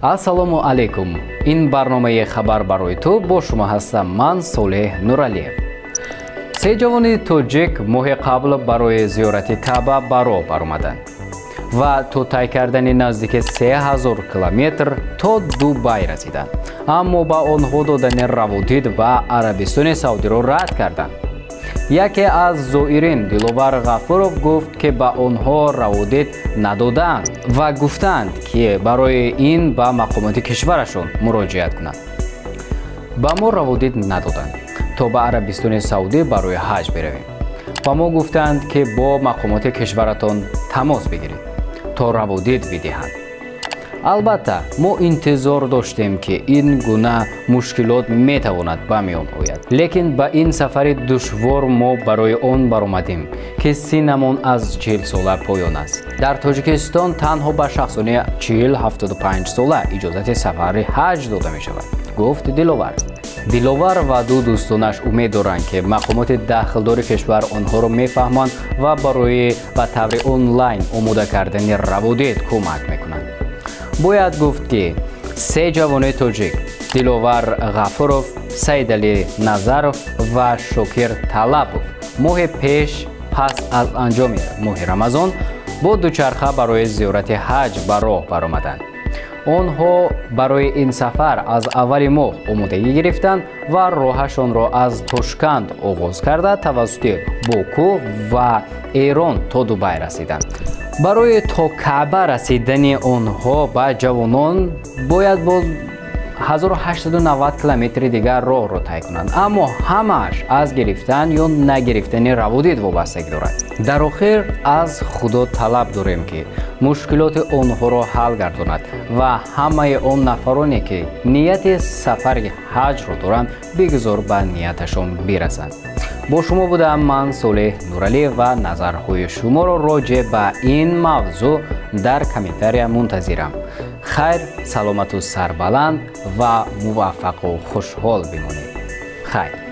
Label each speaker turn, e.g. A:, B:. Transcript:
A: Ассалому алайкум. Ин барномаи «Хабар барои ту», бо шумо ҳастам ман, Солеҳ Нуралиев. Се ҷавони тоҷик моҳи қабл барои зиёрати Каъба ба роҳ баромаданд ва то тай кардани наздики 3000 километр то Дубай расиданд, аммо ба онҳо додани раводид ба Арабистони Саудиро рад карданд. Яке аз зоирин, Диловар Ғафуров, гуфт, ки ба онҳо раводид надодаанд ва гуфтаанд, ки барои ин ба мақомоти кишварашон муроҷиат кунанд. Ба мо раводид надоданд, то ба Арабистони Саудӣ барои ҳаҷ биравем. Ба мо гуфтаанд, ки бо мақомоти кишваратон тамос бигиред, то раводид бидиҳанд. Албатта, мо интизор доштем, ки ин гуна мушкилот метавонад ба миён ояд, лекин ба ин сафари душвор мо барои он баромадем, ки синнамон аз 40 сола поён аст. Дар Тоҷикистон танҳо ба шахсони 40-75 сола иҷозати сафари ҳаҷ дода мешавад, гуфт Диловар. Диловар ва ду дӯстонаш умед доранд, ки мақомоти дахлдори кишвар онҳоро мефаҳманд ва барои ба таври онлайн омода кардани раводид кӯмак мекунанд. Бояд гуфт, ки се ҷавони тоҷик, Диловар Ғафуров, Саидалӣ Назаров ва Шокир Талапов, моҳи пеш, пас аз анҷоми моҳи Рамазон, бо дучарха барои зиёрати ҳаҷ ба роҳ баромаданд. Онҳо барои ин сафар аз аввали моҳ омодагӣ гирифтанд ва роҳашонро аз Тошканд оғоз карда, тавассути Боку ва Эрон то Дубай расиданд. Барои то Каъба расидани онҳо ба ҷавонон бояд боз 1890 километри дигар роҳро тай кунанд, аммо ҳамааш аз гирифтан ё нагирифтани раводид вобастагӣ дорад. Дар охир аз Худо талаб дорем, ки мушкилоти онҳоро ҳал гардонад ва ҳамаи он нафароне, ки нияти сафари ҳаҷро доранд, бигузор ба нияташон бирасанд. Бо шумо будам ман, Солеҳ Нуралиев, ва назарҳои шуморо роҷеъ ба ин мавзӯъ дар комментария мунтазирам. Хайр, саломату сарбаланд ва муваффақу хушҳол бимонед. Хайр.